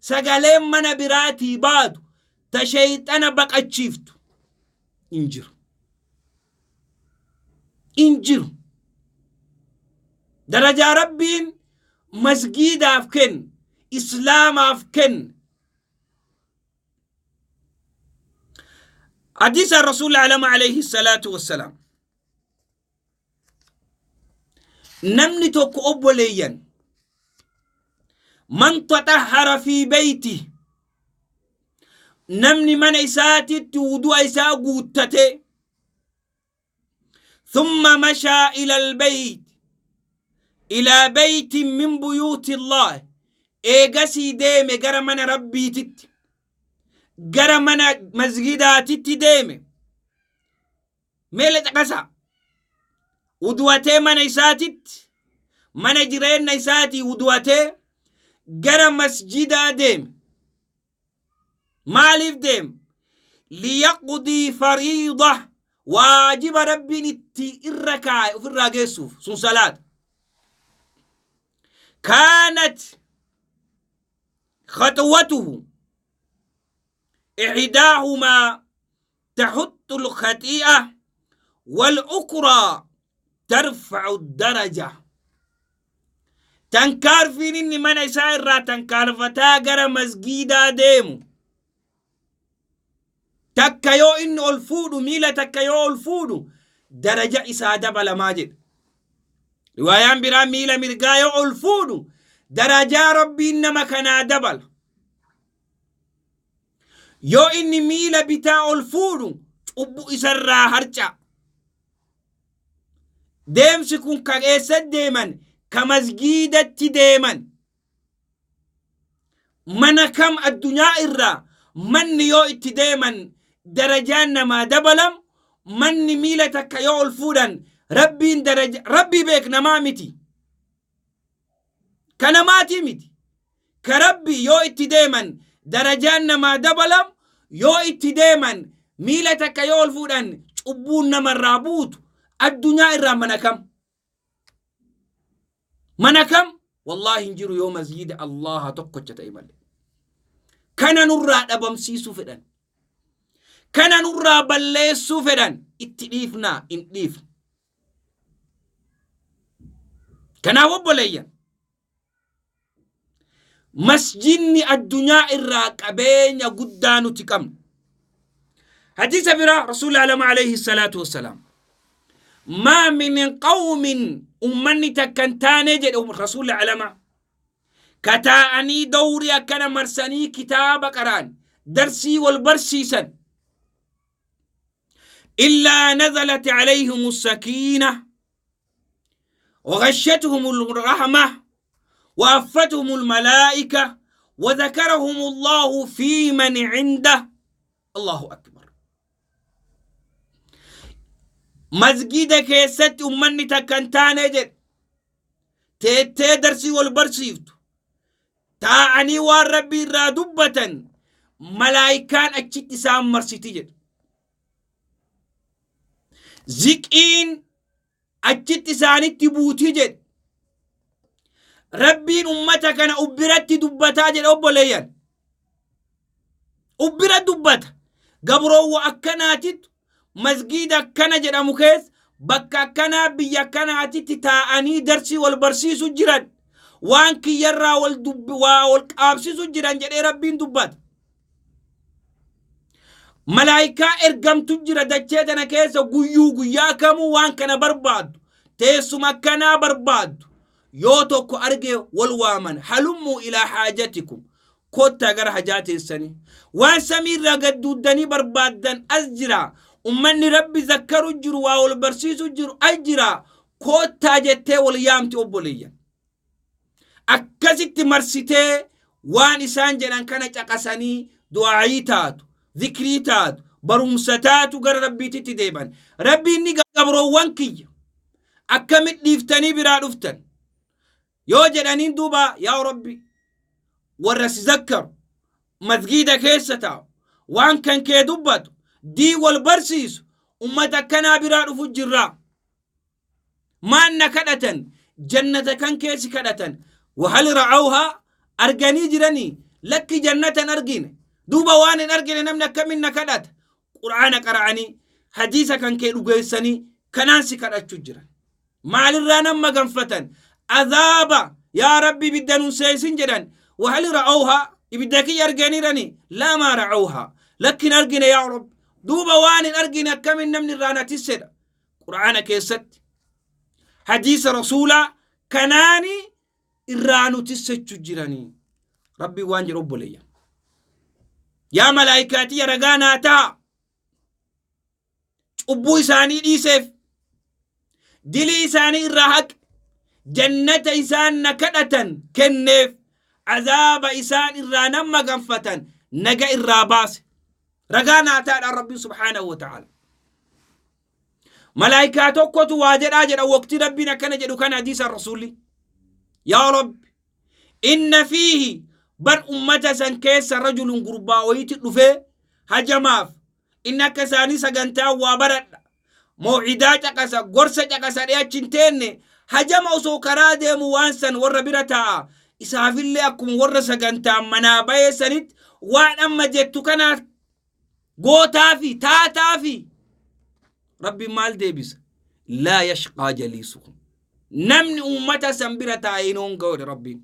sagaleen mana biraatii baatu ta shayxana baqachiiftu hin jiru. Hin jiru. Darajaa Rabbiin masgiidaaf kenne, Islaamaaf kenne. Hadiisa Rasuulli alama alayhi salaatu wassalaam. Namni tokko obboleeyyan, man taxahhara fi beeyti, namni mana isaatitti wudu'a isaa guuttate, thumma mashaa ila albayt, ilaa beytin min buyuuti Allah, eegasii deeme gara mana Rabbiititti, gara mana masgidaatitti deeme. Meela caqasa, wudu'atee mana isaatitti, mana jireenna isaatii wudu'atee gara masjidaa deeme. Maaliif deeme? Liyaqdii fariida, waajiba Rabbiin itti irra kaa'e ofirraa geessuuf, sun salaata. Kaanat khaxwatuhu ixdaahumaa taxuxxu lkhaxii'a walukraa tarfacu daraja. Tankaarfiin inni mana isaa irraa tankaarfataa gara masgiidaa deemu takka yoo inni ol fuudhu, miila takka yoo ol fuudhu, daraja isaa dabalamaa jedha. Riwaayaan biraa miila mirgaa yoo ol fuudhu darajaa Rabbiin nama kanaa dabala. Yoo inni miila bitaa ol fuudhu cubbu isarraa harca'a. Deemsi kun ka eessa deeman? Ka masgiidatti deeman. Mana kam addunyaa irraa manni yoo itti deeman darajaan namaa dabalam, manni miila takka yoo ol fuudhan Rabbiin daraja Rabbii beek namaa miti. Ka namaatii miti. Ka Rabbii yoo itti deeman darajaan namaa dabalam, yoo itti deeman miila takka yoo ol fuudhan cubbuun namarraa buutu addunyaa irraa mana kam? Mana kam? Wallaahi hin jiru yoo masjiida Allaha tokkocha ta'e malee. Kana nurraa dhabamsiisuu fedhan. Kana nurraa balleessuu fedhan. Itti dhiifnaa? Hin dhiifnu. Kanaaf obboleeyyan, masjidni addunyaa irraa qabeenya guddaa nuti qabnu. Hadiisa biraa Rasuulli alama alayhi salaatu wassalaam. Maa min qawmin, ummanni takka hin taane jedhe Rasuulli alama. Ka taa'anii dawrii akkana marsanii kitaaba qara'an, darsii wal barsiisan. Illaa nazalat alayhim sakiina وغشتهم الرحمة وأفتهم الملائكة وذكرهم الله في من عنده. الله أكبر. Masgiida keessatti ummanni takka hin taane jedhe. Teettee darsii wal barsiiftu. Taa'anii waan Rabbii irraa dubbatan malaayikaan achitti isaan marsiti jedhe. Ziqiin achitti isaanitti buuti jedhe. Rabbiin ummata kana ubbiratti dubbataa jedhe obboleeyyan. Ubbira dubbata. Gabroowwa akkanaatittu masgiida akkana jedhamu keessa bakka akkanaa biyya akkanaatitti taa'anii darsii wal barsiisu jiran waan kiyyarraa wal dubbi waa wal qaabsisu jiran jedhee Rabbiin dubbata. Malaayikaa ergamtu jira dachee tana keessa guyyuu guyyaa kamuu waan kana barbaaddu teessuma akkanaa barbaaddu yoo tokko arge wal waaman halummuu ilaa haajatikum kottaa gara hajaa teessanii waan samii irraa gad duuddanii barbaaddan as jira ummanni Rabbi zakkaru jiru waa wal barsiisu jiru as jira kottaa jettee wal yaamti obboleeyyan. Akkasitti marsitee waan isaan jedhan kana caqasanii du'aayii taatu, zikrii taatu, barumsa taatu gara Rabbiititti deeban. Rabbiin ni gabroowwan kiyya akkamit dhiiftanii biraa dhuftan yoo jedhaniin duuba yaa Rabbi warra si zakkaru masgiida keessa taa'u waan kan kee dubbatu dii wal barsiisu ummata akkanaa biraa dhufu jirraa. Maan na kadhatan? Jannata kan kee si kadhatan. Wahal ra'awhaa? Arganii jiranii? Lakki jannata hin argine. Duuba waan hin argine namni akkamiin na kadhata? Qur'aana qara'anii, hadiisa kan kee dhugeessanii kanaan si kadhachuu jiran. Maalirraa nan maganfatan? Azaaba! Yaa Rabbi ibidda nun seesin jedhan. Wahal ra'awhaa? Ibidda kiyya arganiirani? Laa maa ra'awhaa. Lakki hin argine yaa Rabbi. Duuba waan hin argine akkamiin namni irraa na tissedha? Qur'aana keessatti hadiisa rasuulaa kanaani irraa nu tissechu jiranii. Rabbiin waan jedhu obboleeyyan. Yaa malaayikaatiyya ragaa naa ta'a. Cubbuu isaanii dhiiseef. Dilii isaanii irraa haqe. Jannata isaan na kadhatan kenneef. Azaaba isaan irraa nan maganfatan naga irraa baase. Ragaa naa ta'adhaan Rabbiin subhaanahu wa ta'ala. Malaayikaa tokkotu waa jedhaa jedha waqtii Rabbiin akkana jedhu kana hadiisa Rasuulli. Yaa Rabbi inna fiihi bar ummata san keessa rajulun gurbaa wayiiti dhufee hajamaaf inni akka isaanii sagantaa waa baradha mawcidaa caqasa gorsa caqasa dhee achi hin teenne hajama osoo karaa deemu waan san warra bira taa'a isaafillee akkuma warra sagantaan manaa bahee sanitti waan amma jettu kana gootaafi taataafi Rabbiin maal deebisa? Laa yashqaa jaliisuhum. Namni uummata san bira taa'ee hin hoonga'u jedhe Rabbiin.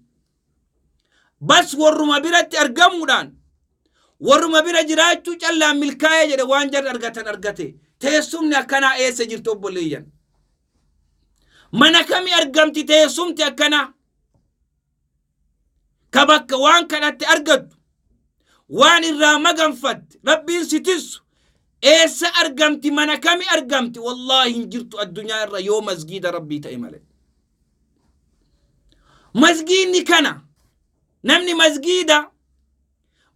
Bas warruma biratti argamuudhaan warruma bira jiraachuu callaan milkaa'ee jedhe waan jarri argatan argate. Teessumni akkanaa eessa jirti obboleeyyan? Mana kami argamti teessumti akkanaa? Ka bakka waan kadhatte argattu, waan irraa maganfatte, Rabbiin si tissu, eessa argamti mana kami argamti? Wallaahi hin jirtu addunyaa irra yoo masgiida Rabbii ta'e malee. Masgiidni kana namni masgiida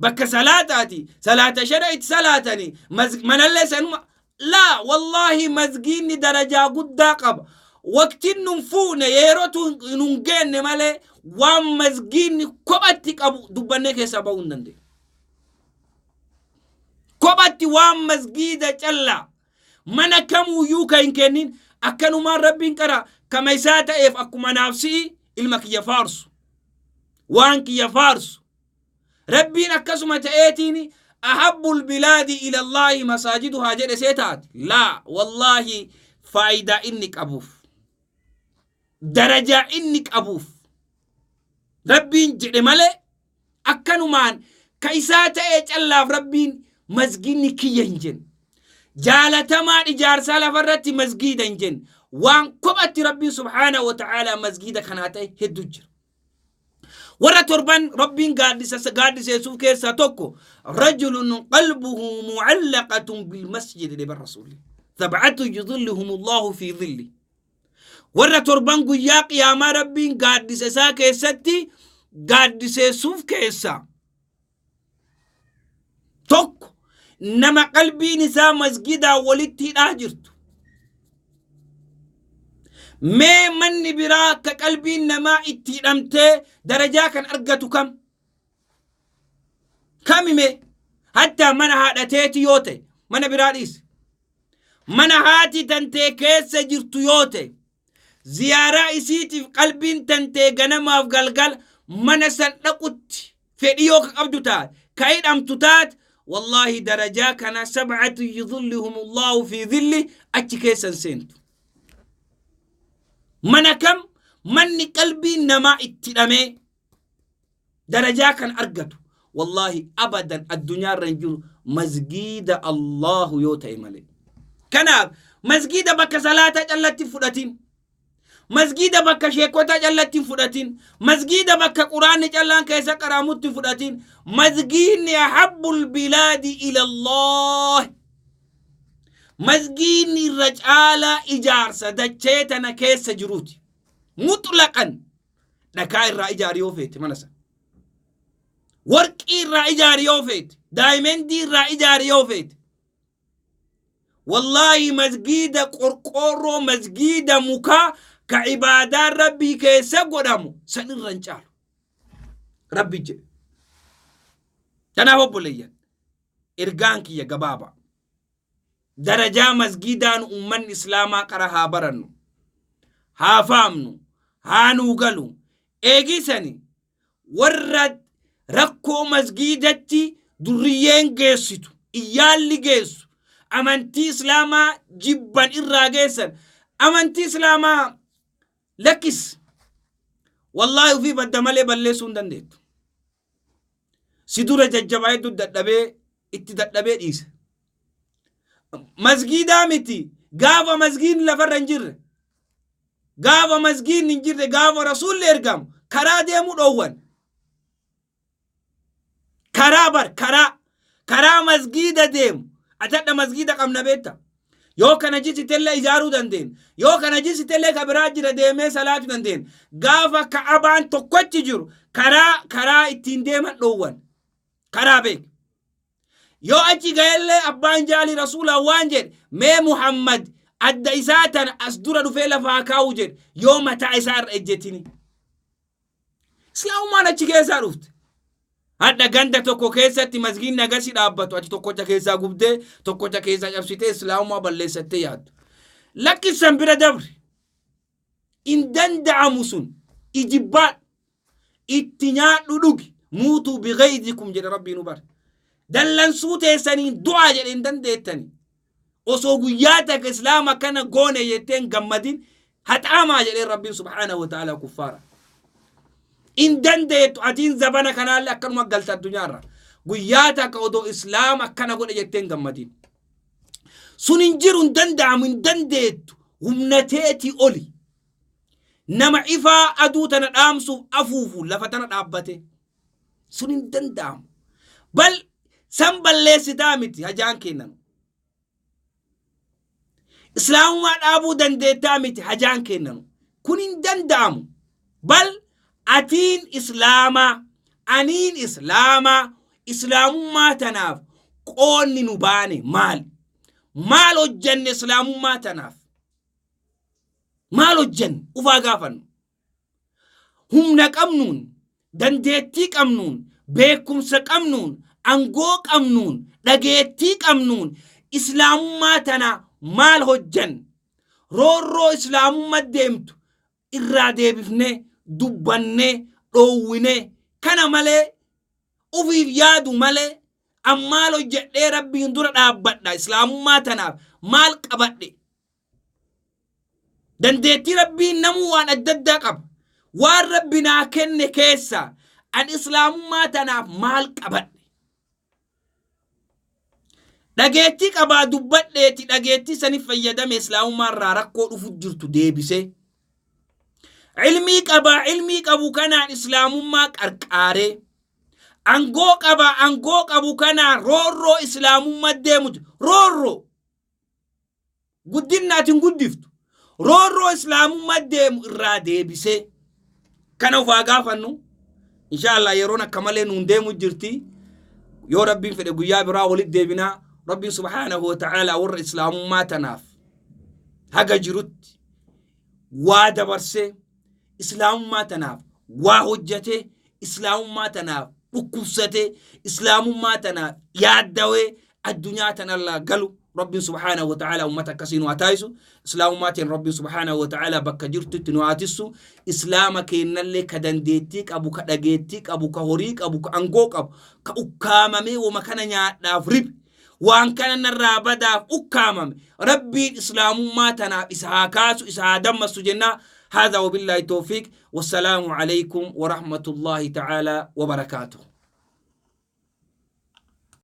bakka salaataati salaata shana itti salaatanii manallee sanuma laa wallaahi masgiidni darajaa guddaa qaba waqtiin nun fuune yerootu nun geenne malee waan masgiidni kophatti qabu dubbannee keessaa ba'uu hin dandeenyu. Kophatti waan masgiida callaa mana kamuuyyuu ka hin kennin akkanumaan Rabbiin qara kama isaa ta'eef akkuma naaf si'i ilma kiyya faarsu waan kiyya faarsu Rabbiin akkasuma ta'eetiin ahabbul bilaadi ilallaahi masaajiduhaa jedhe see taate laa wallaahi faayidaa inni qabuuf darajaa inni qabuuf Rabbiin jedhe malee akkanumaan ka isaa ta'ee callaaf Rabbiin masgiidni kiyya hin jenne. Jaalatamaan ijaarsaa lafarratti masgiida hin jenne. Waan kophatti Rabbiin subhaanahu wa ta'aalaa masgiida kanaa ta'e hedduu jira. Warra torban Rabbiin gaaddisa gaaddiseessuuf keessaa tokko rajulun qalbuhu mu'allaqatun bil masjid jedhe bar rasuulli. Sab'atu yudhilluhumullahu fi dhilli. Warra torban guyyaa qiyaamaa Rabbiin gaaddisa isaa keessatti gaaddiseessuuf keessaa tokko nama qalbiin isaa masgidaa walitti hidhaa jirtu. Mee manni biraa ka qalbiin namaa itti hidhamtee darajaa kan argatu kam? Kami mee? Hattaa mana haadhateeti yoo ta'e, mana biraa dhiisi. Mana haati tantee keessa jirtu yoo ta'e, ziyaaraa isiitiif qalbiin tantee ganamaaf galgala mana san dhaqutti fedhii yoo ka qabdu taate, ka hidhamtu taate, wallaahi darajaa kana sab'atu yudhillihumullahu fi dhilli achi keessa hin seentu. Mana kam manni qalbiin namaa itti hidhamee darajaa kan argatu? Wallaahi abadan addunyaa irra hin jiru, masgiida Allahu yoo ta'e malee. Kanaaf masgiida bakka salaataa callatti hin fudhatin. Masgiida bakka sheekotaa callatti hin fudhatin. Masgiida bakka quraanni callaan keessa qaraamutti hin fudhatin. Masgiidni ahabbul bilaadi ila Allah. Masgiidni irra caalaa ijaarsa dachee tana keessa jiruuti. Mutlaqan dhakaa irraa ijaari yoo feete mana sana. Warqii irraa ijaari yoo feete. Daayimendii irraa ijaari yoo feete. Wallaahi masgiida qorqoorroo, masgiida mukaa ka ibaadaan rabbii keessa godhamu san irra hin caalu. Rabbi jedhe. Kanaaf obboleeyyan, ergaan kiyya gabaabaa. Darajaa masgiidaan uummanni islaamaa qara haa barannu. Haa faamnu. Haa nuu galu. Eegisani warra rakkoo masgiidatti durriyyeen geessitu, iyyaalli geessu, amantii islaamaa jibban irraa geessan, amantii islaamaa lakkis. Wallaahi ofii badda malee balleessuu hin dandeettu. Si dura jajjabaa hedduu dadhabee itti dadhabee dhiise. Masgiidaa miti, gaafa masgiidni lafarra hin jirre, gaafa masgiidni hin jirre, gaafa rasuulli ergamu karaa deemuu dhoowwan. Karaa bar karaa masgiida deemu atadha masgiida qabna beekta. Yoo kana jisitellee ijaaruu dandeenya. Yoo kana jisitellee ka biraa jira deemee salaatu dandeenya. Gaafa ka'abaan tokkochi jiru karaa ittiin deeman dhoowwan. Karaa beek. Yoo achi ga'ellee abbaan jaalii rasuulaa waan jedhe, mee Muhammad adda isaa tana as dura dhufee lafaa kaa'u jedhe, yoo mataa isaa irra ejjetini. Islaamummaan achi keessaa dhufte. Hadha ganda tokko keessatti masgiidni agasi dhaabbatu ati tokkocha keessaa gubdee, tokkocha keessaa cabsitee islaamummaa balleessattee yaaddu. Lakkisan bira dabri. In danda'amu sun ijibbaan itti nyaadhu dhugi, muutuu bighaydikum jedhe rabbiin nu bare. Dallansuu teessaniin du'aa jedhe, hin dandeettani. Osoo guyyaa takka islaama kana goone jettee hin gammadin, haxaamaa jedheen rabbiin subhaanahu wa ta'ala kuffaara. In dandeettu, atiin zabana kanaallee akkanuma galta addunyaarra. Guyyaa takka odoo islaama akkana godhe jettee hin gammadin. Sun hin jiru, hin danda'amu, hin dandeettu, humna teetii oli. Nama ifaa aduu tana dhaamsuuf afuufu lafa tana dhaabbate. Sun hin danda'amu. Bal san balleessitaa miti hajaan kennan. Islaamummaa dhaabuu dandeettaa miti hajaan kennanu. Kun hin danda'amu. Bal atiin islaamaa, aniin islaamaa, islaamummaa tanaaf qoonni nu baane maali? Maal hojjanne islaamummaa tanaaf? Maal hojjanne? Ufaa gaafannu. Humna qabnuun, dandeettii qabnuun, beekumsa qabnuun, angoo qabnuun, dhageettii qabnuun islaamummaa tana maal hojjanne? Roorroo islaamummaa deemtu irraa deebifnee, dubbannee, dhoowwinee, kana malee ufiif yaadu malee, an maal hojjedhee rabbiin dura dhaabbadha? Islaamummaa tanaaf maal qabadhe? Dandeettii rabbiin namuu waan adda addaa qaba. Waan rabbi naa kenne keessaa an islaamummaa tanaaf maal qabadhe? Dhageettii qabaa dubbadheeti, dhageettii saniif fayyadame islaamummaa irraa rakkoo dhufu jirtu deebisee. Ilmii qabaa, ilmii qabu kanaan islaamummaa qarqaaree. Angoo qabaa, angoo qabu kanaan roorroo islaamummaa deemu, roorroo guddinna ati hin guddiftu, roorroo islaamummaa deemu irraa deebisee. Kana ufaa gaafannu insha Allah. Yeroon akka malee nuun deemu jirti. Yoo rabbiin fedhe guyyaa biraa walitti deebinaa. Rabbiin subhaanahu wa ta'ala warra islaamummaa tanaaf haga jirutti Waa dabarsee, islaamummaa tanaaf waa hojjatee, islaamummaa tanaaf dhukkubsatee, islaamummaa tanaaf yaaddawee addunyaa tanarraa galu, Rabbiin subhaanahu wa ta'ala ummata akkasii nu haa taasisu. Islaamummaa teen Rabbiin subhaanahu wa ta'ala bakka jirtutti nu haa tissu. Islaama keennallee ka dandeettii qabu, ka dhageettii qabu, ka horii qabu, ka angoo qabu, ka ukkaamamee wama kana nyaadhaaf ribe, waan kana narraa badaaf ukkaamame, Rabbiin islaamummaa tanaaf isa haa kaasu, isa haa dammassu jennaa. هذا وبالله التوفيق، والسلام عليكم ورحمة الله تعالى وبركاته.